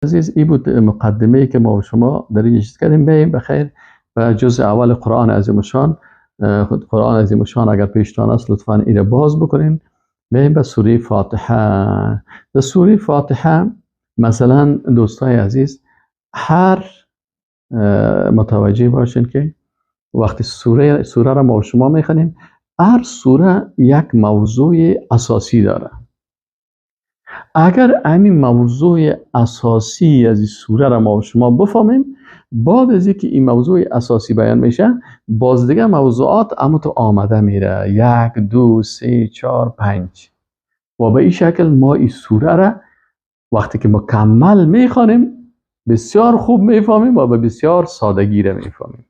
عزیز، این بود مقدمه که ما و شما در این چیز کردیم. بریم بخیر و جزء اول قرآن عظیم الشان. قرآن عظیم الشان اگر پیشتان است لطفاً این باز بکنین. بریم به سوره فاتحه. در سوره فاتحه مثلا دوستای عزیز هر متوجه باشین که وقتی سوره را ما و شما میخوانیم، هر سوره یک موضوع اساسی داره. اگر همین موضوع اساسی از این سوره را ما و شما بفهمیم، بعد از اینکه این موضوع اساسی بیان میشه، باز دیگه موضوعات اما تو آمده میره، 1 2 3 4 5، و به این شکل ما این سوره را وقتی که مکمل میخوانیم بسیار خوب میفهمیم و به بسیار سادگی را میفهمیم.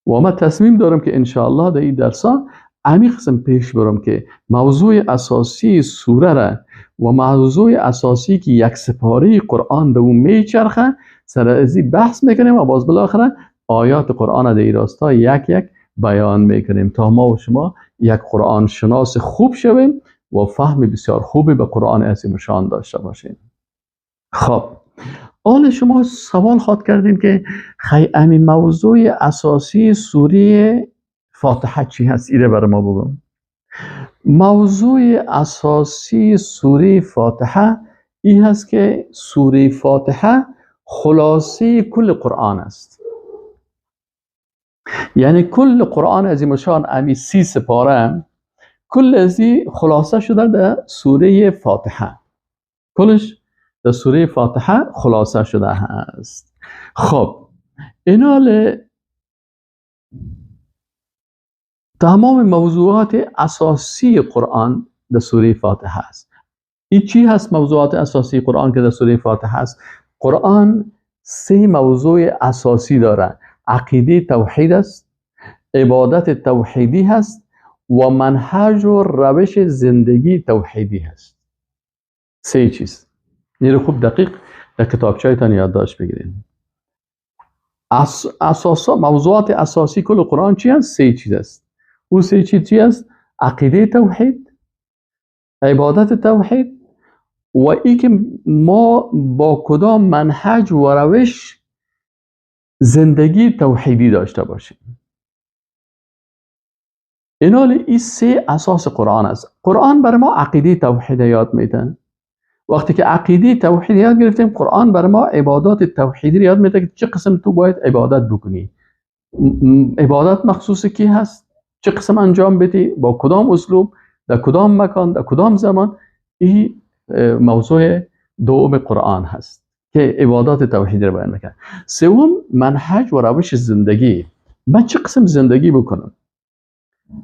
و ما تصمیم دارم که انشاءالله در این درسا عمیق قسم پیش برم که موضوع اساسی سوره را و موضوع اساسی که یک سپاره قرآن به اون میچرخه سر ازی بحث میکنیم و باز بالاخره آیات قرآن در این راستا یک یک بیان میکنیم تا ما و شما یک قرآن شناس خوب شویم و فهم بسیار خوبی به قرآن عظیم الشان داشته باشیم. خب حالا شما سوال خواد کردیم که خی همین موضوع اساسی سوره فاتحه چی هست؟ ایره برای ما بگم. موضوع اساسی سوره فاتحه این هست که سوره فاتحه خلاصه کل قرآن است. یعنی کل قرآن عظیم الشان امی 30 سپاره کل ازی خلاصه شده در سوره فاتحه، کلش در سوره فاتحه خلاصه شده هست. خب اینال تمام موضوعات اساسی قرآن در سوره فاتحه است. این چی هست موضوعات اساسی قرآن که در سوره فاتحه است؟ قرآن 3 موضوع اساسی داره: عقیده توحید است، عبادت توحیدی هست و منهج و روش زندگی توحیدی هست. 3 چیز. این رو خوب دقیق در کتابچه‌تان یادداشت بگیرین. اساسا موضوعات اساسی کل قرآن چی هست؟ 3 چیز است. او 3 چیز چی است؟ عقیده توحید، عبادت توحید و ای که ما با کدام منهج و روش زندگی توحیدی داشته باشیم. اینال این 3 اساس قرآن است. قرآن برای ما عقیده توحید یاد میده. وقتی که عقیده توحید یاد گرفتیم، قرآن برای ما عبادات توحیدی یاد میده که چه قسم تو باید عبادت بکنی، عبادت مخصوص کی هست، چه قسم انجام بدی، با کدام اسلوب، در کدام مکان، در کدام زمان. این موضوع دوم قرآن هست که عبادات توحیدی رو بیان میکنه. سوم منهج و روش زندگی. من چه قسم زندگی بکنم؟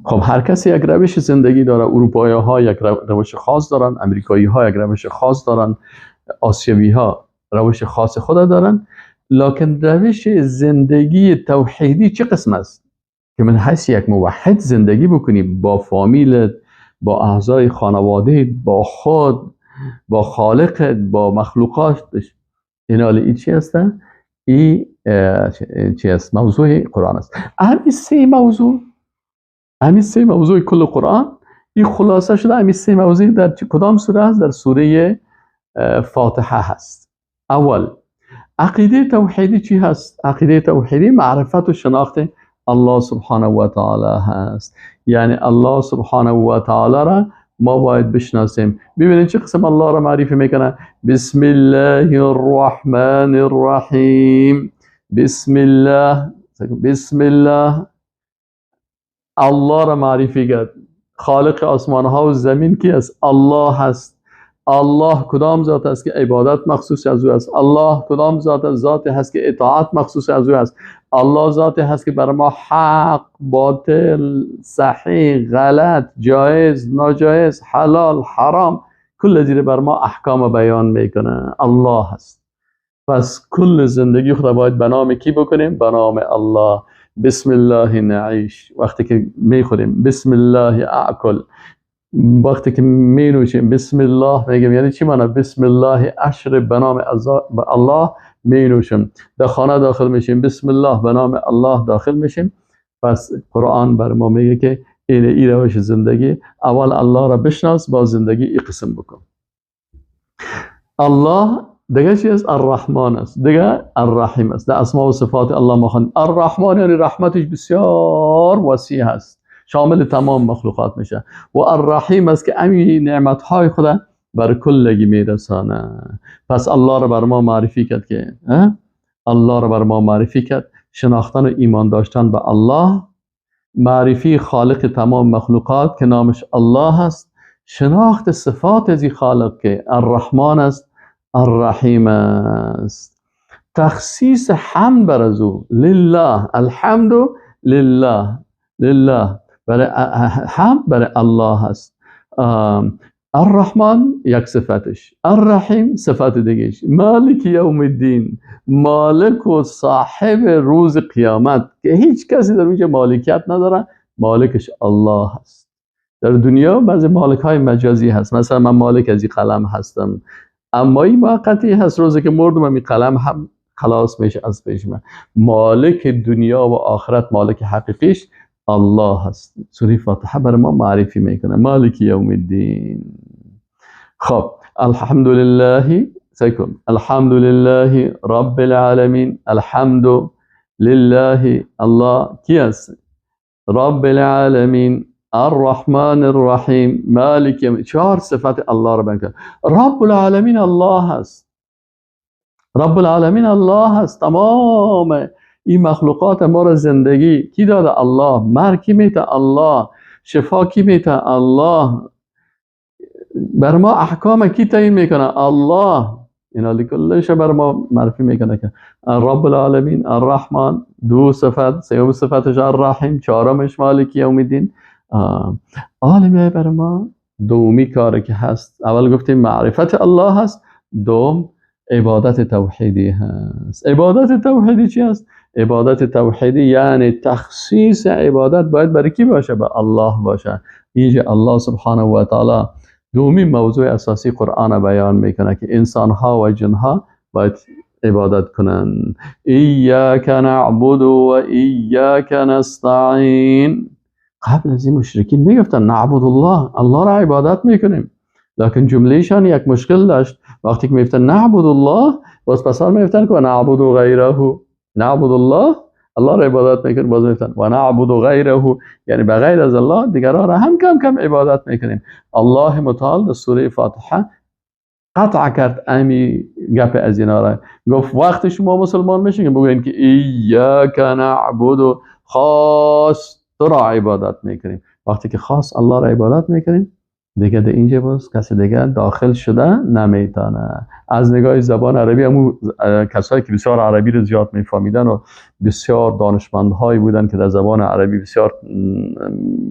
خب هر کسی یک روش زندگی داره. اروپایی ها یک روش خاص دارن، امریکایی ها یک روش خاص دارن، آسیایی ها روش خاص خود دارن. لکن روش زندگی توحیدی چه قسم است؟ که من حیث یک موحد زندگی بکنی، با فامیلت، با اعضای خانواده، با خود، با خالقت، با مخلوقاتش. اینا این چی هستن؟ این چی است؟ موضوع قرآن است. همین 3 موضوع، همین 3 موضوع کل قرآن این خلاصه شده. همین 3 موضوع در کدام سوره هست؟ در سوره فاتحه هست. اول عقیده توحیدی چی هست؟ عقیده توحیدی معرفت و شناخت الله سبحانه و تعالی هست. یعنی الله سبحانه و تعالی را ما باید بشناسیم. ببینید چه قسم الله را معرفی میکنه: بسم الله الرحمن الرحیم، بسم الله، بسم الله. الله را معرفی کرد. خالق آسمان ها و زمین کی است؟ الله هست. الله کدام ذات است که عبادت مخصوص از او است؟ الله کدام ذات است؟ ذاتی هست که اطاعت مخصوص از او است. الله ذاتی هست که بر ما حق، باطل، صحیح، غلط، جایز، ناجایز، حلال، حرام، کل زیر بر ما احکام بیان میکنه. الله هست. پس کل زندگی خود باید به نام کی بکنیم؟ به نام الله. بسم الله نعیش، وقتی که میخوریم بسم الله اعکل، وقتی که می نوشیم بسم الله میگیم. یعنی چی معنی بسم الله اشرب؟ به نام الله می نوشیم. در خانه داخل میشیم بسم الله، به نام الله داخل میشیم. پس قرآن بر ما میگه که این ای روش زندگی، اول الله را بشناس، با زندگی ای قسم بکن. الله دیگه چی است؟ الرحمن است، دیگه الرحیم است. در اسماء و صفات الله ما خواندیم. الرحمن یعنی رحمتش بسیار وسیع هست، شامل تمام مخلوقات میشه، و الرحیم است که امی نعمت های خدا بر کلگی میرسانه. پس الله را بر ما معرفی کرد که الله را بر ما معرفی کرد. شناختن و ایمان داشتن به الله، معرفی خالق تمام مخلوقات که نامش الله است، شناخت صفات از خالق که الرحمن است، الرحیم است، تخصیص حمد بر از او لله، الحمد لله، لله برای حمد برای الله است. الرحمن یک صفتش، الرحیم صفت دیگهش، مالک یوم الدین، مالک و صاحب روز قیامت که هیچ کسی در اونجا مالکیت نداره، مالکش الله هست. در دنیا بعضی مالک های مجازی هست، مثلا من مالک از این قلم هستم، اما این موقتی هست، روزی که مردم این قلم هم خلاص میشه از پیش من. مالک دنیا و آخرت، مالک حقیقیش الله هست. سوره فاتحه بر ما معرفی میکنه مالک یوم الدین. خب الحمدلله، سیکم الحمدلله رب العالمین. الحمد لله، الله کی است؟ رب العالمین، الرحمن الرحیم، مالک یوم. چهار صفت الله را بیان کرد. رب العالمین الله هست، رب العالمین الله هست. تمام این مخلوقات ما را زندگی کی داده؟ الله. مرگ کی میته؟ الله. شفا کی میته؟ الله. بر ما احکام کی تعیین میکنه؟ الله. اینا لکلش بر ما معرفی میکنه که رب العالمین، الرحمن، دو صفت، سوم صفتش الرحیم، چهارمش مالک یوم الدین. عالمه بر ما دومی کاری که هست، اول گفتیم معرفت الله هست، دوم عبادت توحیدی هست. عبادت توحیدی چی هست؟ عبادت توحیدی یعنی تخصیص عبادت باید برای کی باشه؟ به الله باشه. اینجا الله سبحانه و تعالی دومی موضوع اساسی قرآن بیان میکنه که انسان ها و جن ها باید عبادت کنن. ایاک نعبد و ایاک نستعین. قبل از این مشرکین میگفتن نعبد الله، الله را عبادت میکنیم، لکن جملهشان یک مشکل داشت. وقتی که میگفتن نعبد الله، باز پسان میگفتن که نعبد غیره. نعبد الله، الله را عبادت میکنیم، باز میگفتن و نعبد غیره، یعنی به غیر از الله دیگران را هم کم کم عبادت میکنیم. الله متعال در سوره فاتحه قطع کرد امی گپ از اینا را، گفت وقتی شما مسلمان میشین بگوین که ایاک نعبد، خاص تو را عبادت میکنیم. وقتی که خاص الله را عبادت میکنیم دیگه در اینجا باز کسی دیگه داخل شده نمیتونه. از نگاه زبان عربی همون کسایی که بسیار عربی رو زیاد میفهمیدن و بسیار دانشمندهایی بودن که در زبان عربی بسیار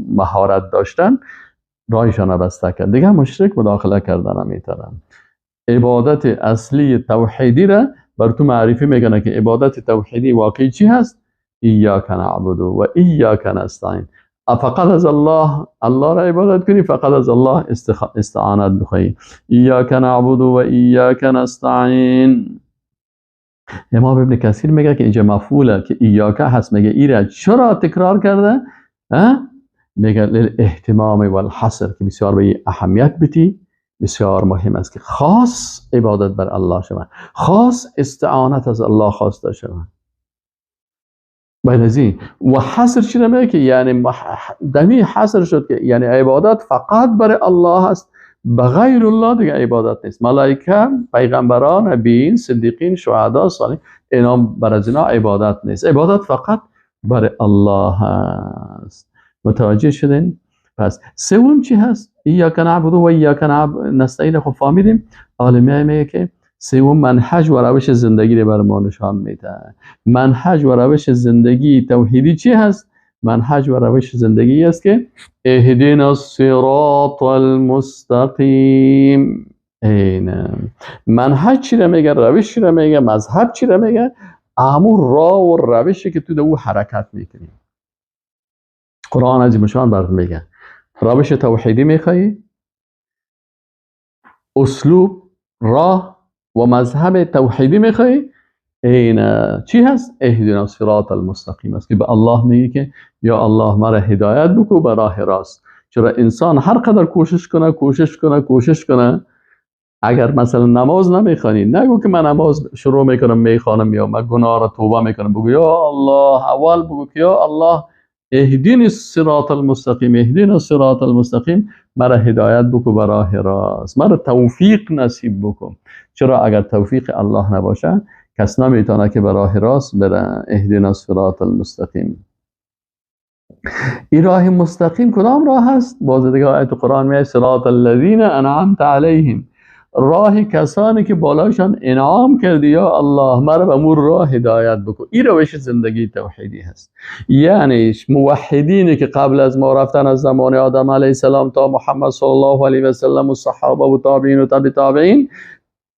مهارت داشتن، راهشان بسته کرد، دیگه مشرک مداخله کردن نمیتونن. عبادت اصلی توحیدی را بر تو معرفی میکنه که عبادت توحیدی واقعی چی هست؟ ایاک نعبد و ایاک نستعین. فقط از الله، الله را عبادت کنی، فقط از الله استعانت بخواهی. ایاک نعبد و ایاک نستعین. امام ابن کثیر میگه که اینجا مفعوله که ایاک هست، میگه ایره چرا تکرار کرده؟ میگه للاهتمام والحصر، که بسیار به اهمیت بتی، بسیار مهم است که خاص عبادت بر الله شود، خاص استعانت از الله خواسته شود. بعد از این و حصر چی نمیگه که یعنی دمی حصر شد که یعنی عبادت فقط برای الله است، بغیر الله دیگه عبادت نیست. ملائکه، پیغمبران، نبیین، صدیقین، شهدا، صالحین، اینا بر از اینا عبادت نیست. عبادت فقط برای الله است. متوجه شدین؟ پس سوم چی هست؟ ایاک نعبد و ایاک نستعین. خب فهمیدیم. عالمیه میگه که سوم منهج و روش زندگی رو بر ما نشان میده. منهج و روش زندگی توحیدی چی هست؟ منهج و روش زندگی است که اهدنا الصراط المستقیم. اینه منهج چی رو میگه، روش چی رو میگه، مذهب چی رو میگه؟ امور راه و روشی که تو او حرکت میکنی. قرآن از این برات میگه روش توحیدی میخوایی، اسلوب، راه و مذهب توحیدی میخوایی، این چی هست؟ اهدنا الصراط المستقیم است که به الله میگه که یا الله مرا هدایت بکو به راه راست. چرا انسان هر قدر کوشش کنه کوشش کنه کوشش کنه اگر مثلا نماز نمیخوانی، نگو که من نماز شروع میکنم میخوانم یا من گناه را توبه میکنم. بگو یا الله، اول بگو که یا الله اهدینی الصراط المستقیم، اهدینا الصراط المستقیم، مرا هدایت بکن به راه راست، مرا توفیق نصیب بکن. چرا اگر توفیق الله نباشه کس نمیتونه که به راه راست بره. اهدینا الصراط المستقیم. این راه مستقیم کدام راه است؟ باز دیگه آیت قرآن میگه صراط الذین انعمت علیهم، راه کسانی که بالایشان انعام کردی یا الله، مرا به مور راه هدایت بکن. این روش زندگی توحیدی هست. یعنی موحدینی که قبل از ما رفتن، از زمان آدم علیه السلام تا محمد صلی الله علیه و سلم و صحابه و تابعین و تابع تابعین،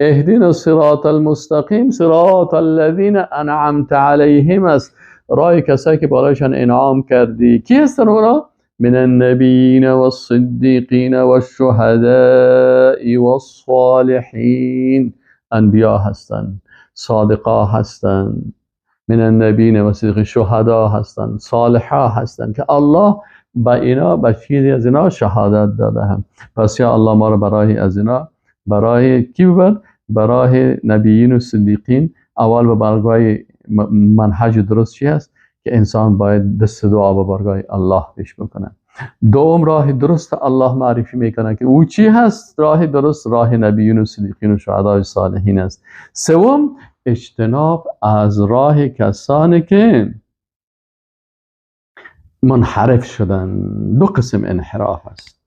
اهدنا الصراط المستقیم صراط الذین انعمت علیهم است، راه کسایی که بالایشان انعام کردی. کی هستن اونا؟ من النبیین والصدیقین والشهداء والصالحین. انبیا هستن، صادقا هستن، من النبیین و صدیقین، شهدا هستن، صالحا هستن که الله به اینا، به چیزی از اینا شهادت داده هم. پس یا الله ما رو برای از اینا، برای کی ببر؟ برای نبیین و صدیقین. اول به بارگاه منهج درست چی هست؟ که انسان باید دست دعا به بارگاه الله پیش بکنه. دوم راه درست الله معرفی میکنه که او چی هست؟ راه درست راه نبیین و صدیقین و شهدای صالحین است. سوم اجتناب از راه کسانی که منحرف شدن. دو قسم انحراف است.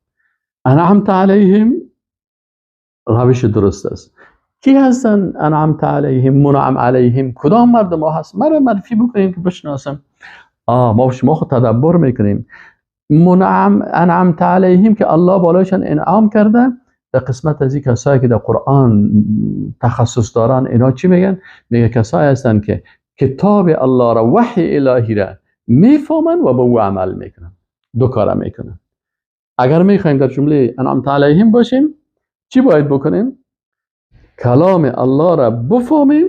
انعمت علیهم روش درست است. کی هستن انعمت علیهم، منعم علیهم؟ کدام مردم ها هست؟ مرا معرفی بکنیم که بشناسم. ما شما خود تدبر میکنیم. منعم انعمت علیهم که الله بالایشان انعام کرده. در قسمت از این کسایی که در قرآن تخصص دارن اینا چی میگن؟ میگه کسایی هستن که کتاب الله را، وحی الهی را میفهمن و به او عمل میکنن. دو کار میکنن. اگر میخوایم در جمله انعمت علیهم باشیم چی باید بکنیم؟ کلام الله را بفهمیم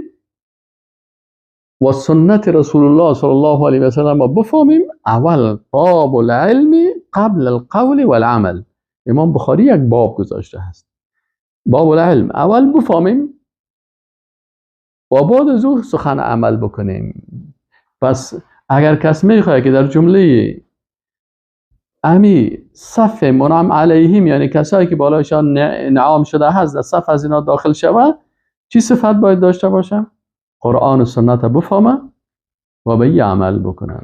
و سنت رسول الله صلی الله علیه و سلم را بفهمیم. اول باب العلم قبل القول والعمل. امام بخاری یک باب گذاشته هست، باب العلم. اول بفهمیم و بعد از او سخن عمل بکنیم. پس اگر کس میخواد که در جمله امی صف منعم علیهم، یعنی کسایی که بالایشان انعام شده هست، در صف از اینا داخل شود، چی صفت باید داشته باشم؟ قرآن و سنت بفهمه و به ای عمل بکنن.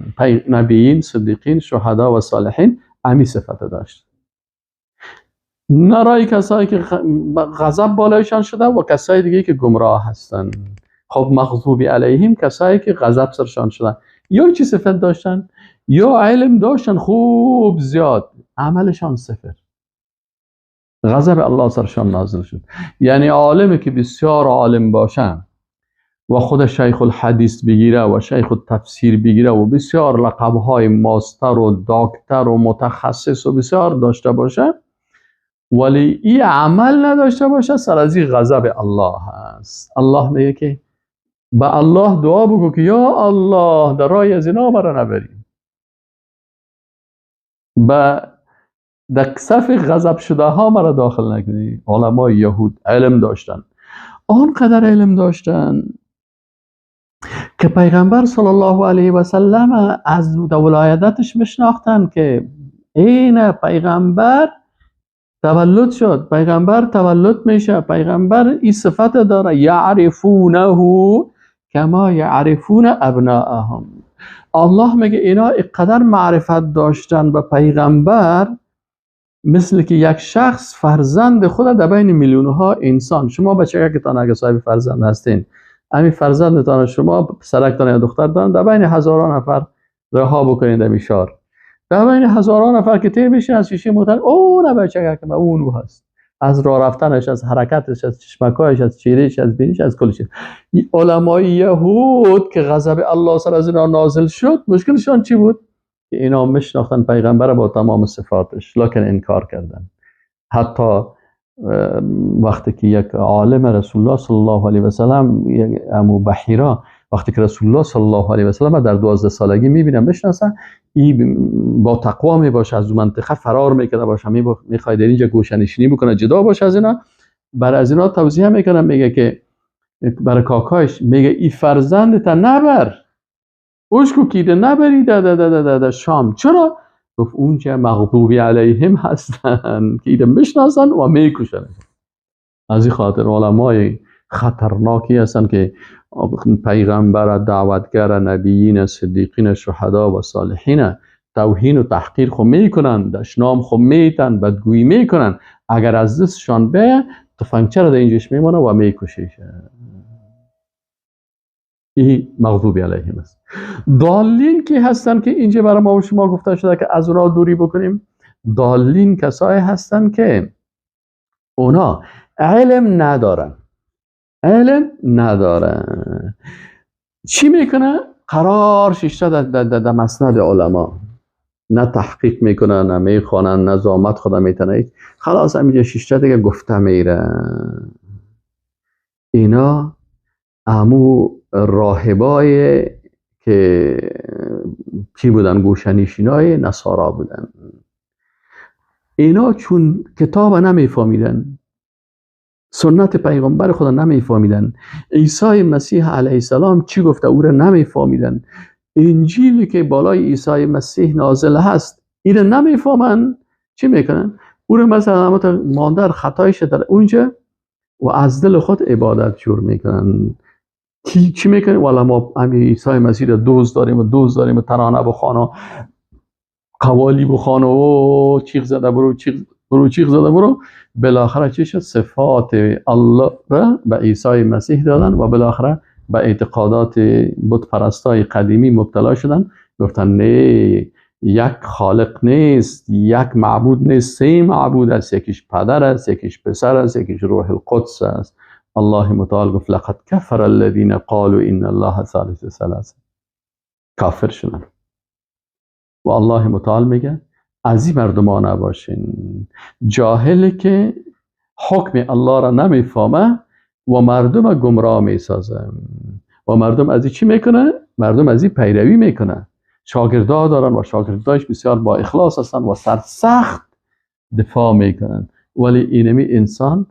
نبیین، صدیقین، شهدا و صالحین امی صفت داشت. نه رای کسایی که غضب بالایشان شده و کسایی دیگه که گمراه هستن. خب مغضوب علیهم کسایی که غضب سرشان شده، یا چی صفت داشتن؟ یا علم داشتن خوب زیاد، عملشان صفر، غضب الله سرشان نازل شد. یعنی عالمی که بسیار عالم باشن و خود شیخ الحدیث بگیره و شیخ التفسیر بگیره و بسیار لقبهای ماستر و دکتر و متخصص و بسیار داشته باشه، ولی ای عمل نداشته باشه، سر از این غضب الله هست. الله میگه که به الله دعا بگو که یا الله در راه از اینا مرا نبری. به در صف غضب شده ها مرا داخل نکنی. علمای یهود علم داشتن، آنقدر علم داشتن که پیغمبر صلی الله علیه و سلم از ولایتش میشناختن که این پیغمبر تولد شد، پیغمبر تولد میشه، پیغمبر این صفت داره، یعرفونه کما یعرفون ابناءهم. الله میگه اینا اینقدر معرفت داشتن به پیغمبر، مثل که یک شخص فرزند خود در بین میلیون ها انسان. شما بچه که تان اگه صاحب فرزند هستین، همین فرزندتان شما پسرکتان یا دخترتان در بین هزاران نفر رها بکنین در میشار، در بین هزاران نفر که تیر بشین از شیشه موتر، او نه بچه که اون او هست، از راه رفتنش، از حرکتش، از چشمکایش، از چهرهش، از بینیش، از کل چیز. علمای یهود که غضب الله سر از اینا نازل شد، مشکلشان چی بود؟ که اینا میشناختن پیغمبر با تمام صفاتش، لکن انکار کردن. حتی وقتی که یک عالم رسول الله صلی الله علیه و سلم، امو بحیرا، وقتی که رسول الله صلی الله علیه و سلم در 12 سالگی میبینن بشناسن، ای با تقوا میباشه، از اون منطقه فرار میکنه باشه، میخواد در اینجا گوشه نشینی بکنه، جدا باشه از اینا. بر از اینا توضیح میکنه، میگه که برای کاکایش میگه ای فرزند تا نبر، اوشکو کیده نبری ده ده ده ده ده شام. چرا؟ گفت اونجا مغضوبی علیهم هستن که ایده میشناسن و میکشن. از این خاطر علمای خطرناکی هستن که پیغمبر، دعوتگر، نبیین، صدیقین، شهدا و صالحین توهین و تحقیر خو میکنن، دشنام خو میتن، بدگویی میکنن. اگر از دستشان به تفنگچه را در اینجاش میمانه و میکشه. این مغضوب علیهم است. ضالین که هستن که اینجا برای ما و شما گفته شده که از اونا دوری بکنیم، ضالین کسایی هستن که اونا علم ندارن، علم ندارن. چی میکنه؟ قرار شیشته در مسند علما، نه تحقیق میکنه، نه میخوانن، نه زامت خدا میتنه، خلاص همینجا شیشته دیگه گفته میره. اینا امو راهبای که کی بودن؟ گوشنشینای نصارا بودن. اینا چون کتاب نمیفهمیدن، سنت پیغمبر خدا نمیفهمیدن، عیسی مسیح علیه السلام چی گفته او را نمیفهمیدن، انجیلی که بالای عیسی مسیح نازل هست این را نمیفهمن. چی میکنن؟ او را مثلا ماندر خطایش در اونجا و از دل خود عبادت جور میکنن. چی میکنیم؟ والا ما همین عیسی مسیح را دوست داریم و دوست داریم و ترانه بخوان و قوالی بخوان و چیغ زده برو، چیغ برو، چیغ زده برو. بالاخره چی شد؟ صفات الله را به عیسی مسیح دادن و بالاخره به اعتقادات بت پرستای قدیمی مبتلا شدن. گفتن نه، یک خالق نیست، یک معبود نیست، سه معبود است، یکیش پدر است، یکیش پسر است، یکیش روح القدس است. الله متعال گفت لقد کفر الذین قالوا ان الله ثالث ثلاثه. کافر شدن. و الله متعال میگه از این مردمان نباشین، جاهلی که حکم الله را نمیفهمه و مردم گمراه میسازه. و مردم از این چی میکنه؟ مردم از این پیروی میکنه. شاگردا دارن و شاگردایش بسیار با اخلاص هستن و سرسخت دفاع میکنن، ولی اینمی انسان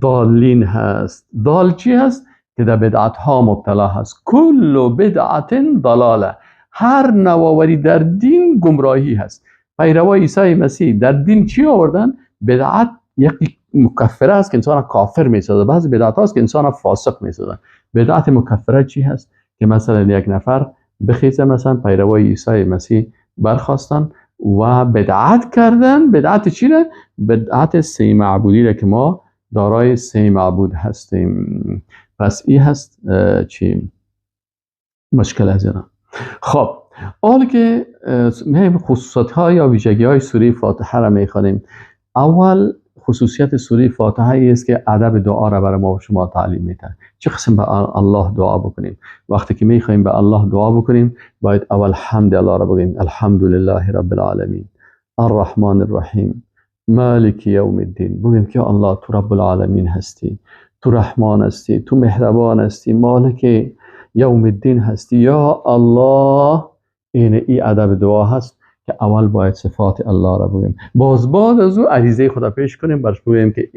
ضالین هست. ضال چی هست؟ که در بدعت ها مبتلا هست. کل بدعت ضلاله، هر نوآوری در دین گمراهی هست. پیروای عیسی مسیح در دین چی آوردن؟ بدعت یکی مکفره است که انسان کافر میسازه، بعضی بدعت هاست که انسان فاسق میسازه. بدعت مکفره چی هست؟ که مثلا یک نفر بخیزه، مثلا پیروای عیسی مسیح برخواستن و بدعت کردن. بدعت چی را؟ بدعت سه معبودی را که ما دارای سه معبود هستیم. پس این هست چی مشکل از اینا. خب حالا که میایم خصوصیت ها یا ویژگی های سوره فاتحه را میخوانیم. اول خصوصیت سوره فاتحه است که ادب دعا را برای ما و شما تعلیم میده. چه قسم به الله دعا بکنیم؟ وقتی که میخوایم به الله دعا بکنیم باید اول حمد الله را بگیم. الحمدلله رب العالمین، الرحمن الرحیم، مالک یوم الدین. بگیم که الله تو رب العالمین هستی، تو رحمان هستی، تو مهربان هستی، مالک یوم الدین هستی. یا الله، این ای ادب دعا هست که اول باید صفات الله را بگیم. باز بعد از او عریضه خدا پیش کنیم، برش بگیم که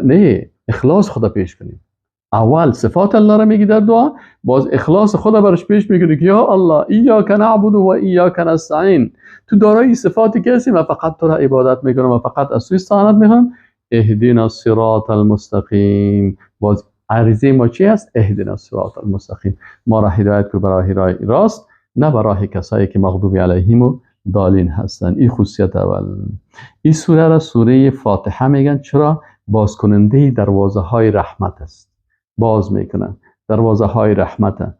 نه، اخلاص خدا پیش کنیم. اول صفات الله را میگی در دعا، باز اخلاص خدا برش پیش میکنی که یا الله ایاک نعبد و ایاک نستعین، تو دارای صفاتی که هستی و فقط تو را عبادت میکنم و فقط از تو استعانت میکنم. اهدنا الصراط المستقیم. باز عریضه ما چی هست؟ اهدنا الصراط المستقیم، ما را هدایت کن برای راه راست، نه برای کسایی که مغضوب علیهم و ضالین هستن. این خصوصیت اول. این سوره را سوره فاتحه میگن. چرا؟ بازکننده دروازه های رحمت است. باز میکنه دروازه های رحمت،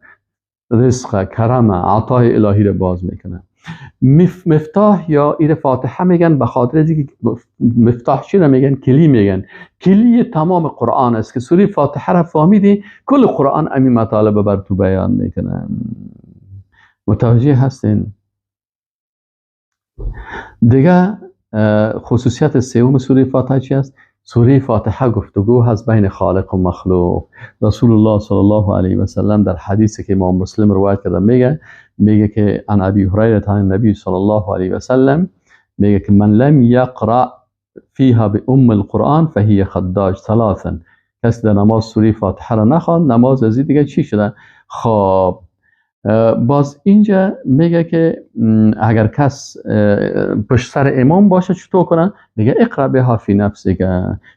رزق، کرم، عطای الهی را باز میکنه. مفتاح یا ایر فاتحه میگن به خاطر اینکه مفتاح چی را میگن؟ کلی میگن. کلی تمام قرآن است که سوره فاتحه را فهمیدی کل قرآن امی مطالب بر تو بیان میکنه. متوجه هستین؟ دیگه خصوصیت سوم سوره فاتحه چی است؟ سوره فاتحه گفتگو هست بین خالق و مخلوق. رسول الله صلی الله علیه و سلم در حدیثی که امام مسلم روایت کرده میگه که عن ابی هریره عن النبی صلی الله علیه و سلم میگه که من لم یقرأ فیها بأم القرآن فهی خداج ثلاثا. کسی در نماز سوره فاتحه را نخواند، نماز از دیگه چی شده؟ خب باز اینجا میگه که اگر کس پشت سر امام باشه چطور کنه؟ میگه اقرأ بها فی نفسک،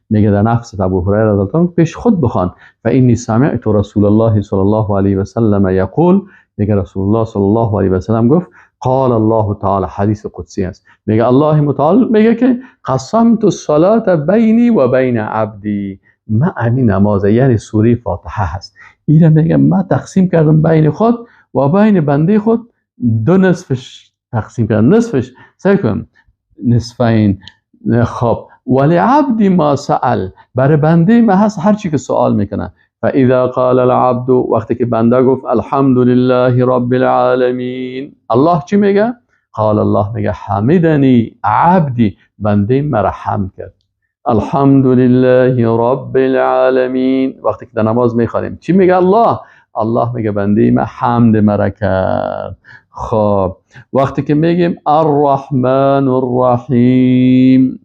میگه در نفس ابو هریره رضی الله عنه پیش خود بخوان. فانی سمعت رسول الله صلی الله علیه و سلم یقول، میگه رسول الله صلی الله علیه و سلم گفت قال الله تعالی، حدیث قدسی است، میگه الله متعال میگه که قسمت الصلاة بینی و بین عبدی، ما همین نماز یعنی سوره فاتحه هست، اینو میگه ما تقسیم کردم بین خود و بین بنده خود، دو نصفش تقسیم کردم، نصفش سعی کنم نصفین. خب ولعبدی ما سأل، برای بنده ما هست هر چی که سوال میکنه. فاذا قال العبد، وقتی که بنده گفت الحمد لله رب العالمین، الله چی میگه؟ قال الله میگه حمدنی عبدی، بنده مرا حمد کرد. الحمد لله رب العالمین، وقتی که در نماز میخوانیم چی میگه الله؟ الله میگه بنده ما حمد مرا کرد. خب وقتی که میگیم الرحمن الرحیم،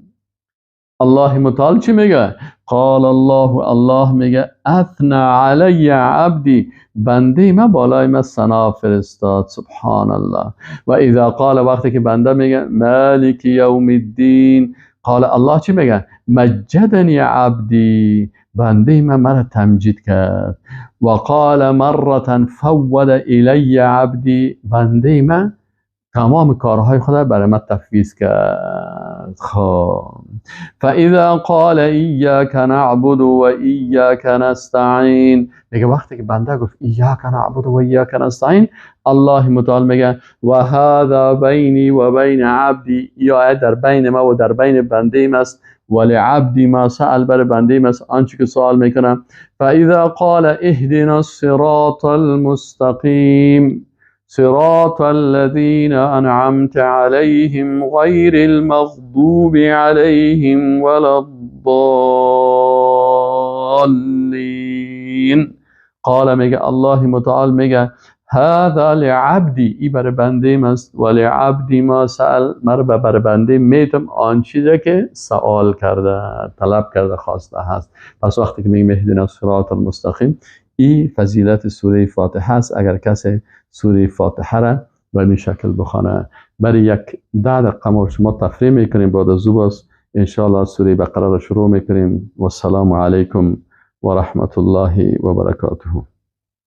الله متعال چی میگه؟ قال الله، الله میگه اثنا علی عبدی، بنده ما بالای ما ثنا فرستاد. سبحان الله. و اذا قال، وقتی که بنده میگه مالک یوم الدین، قال الله چی میگه؟ مجدنی عبدی، بنده ما مرا تمجید کرد. و قال مره فوض الی عبدی، بنده ما تمام کارهای خدا برای من تفویض کرد. خب فاذا قال ایاک نعبد و ایاک نستعین، میگه وقتی که بنده گفت ایاک نعبد و ایاک نستعین، الله متعال میگه و هذا بینی و بین عبدی، یا در بین ما و در بین بنده است. ولعبدی ما سأل، بر بنده ما آنچه که سوال میکنم. فاذا قال اهدنا الصراط المستقیم صراط الذين أنعمت عليهم غير المغضوب عليهم ولا الضالين، قال میگه الله متعال میگه هذا لعبدی، ای بر بنده ماست، ولعبدی ما سأل، مر بر بنده میتم آن چیزی که سوال کرده، طلب کرده، خواسته هست. پس وقتی که میگیم اهدنا الصراط المستقیم، ای فضیلت سوره فاتحه است. اگر کسی سوره فاتحه را به این شکل بخوانه، برای یک 10 دقیقه ما شما تفریح میکنیم، بعد از باز انشاءالله سوره بقره را شروع میکنیم. و السلام علیکم و رحمت الله و برکاته.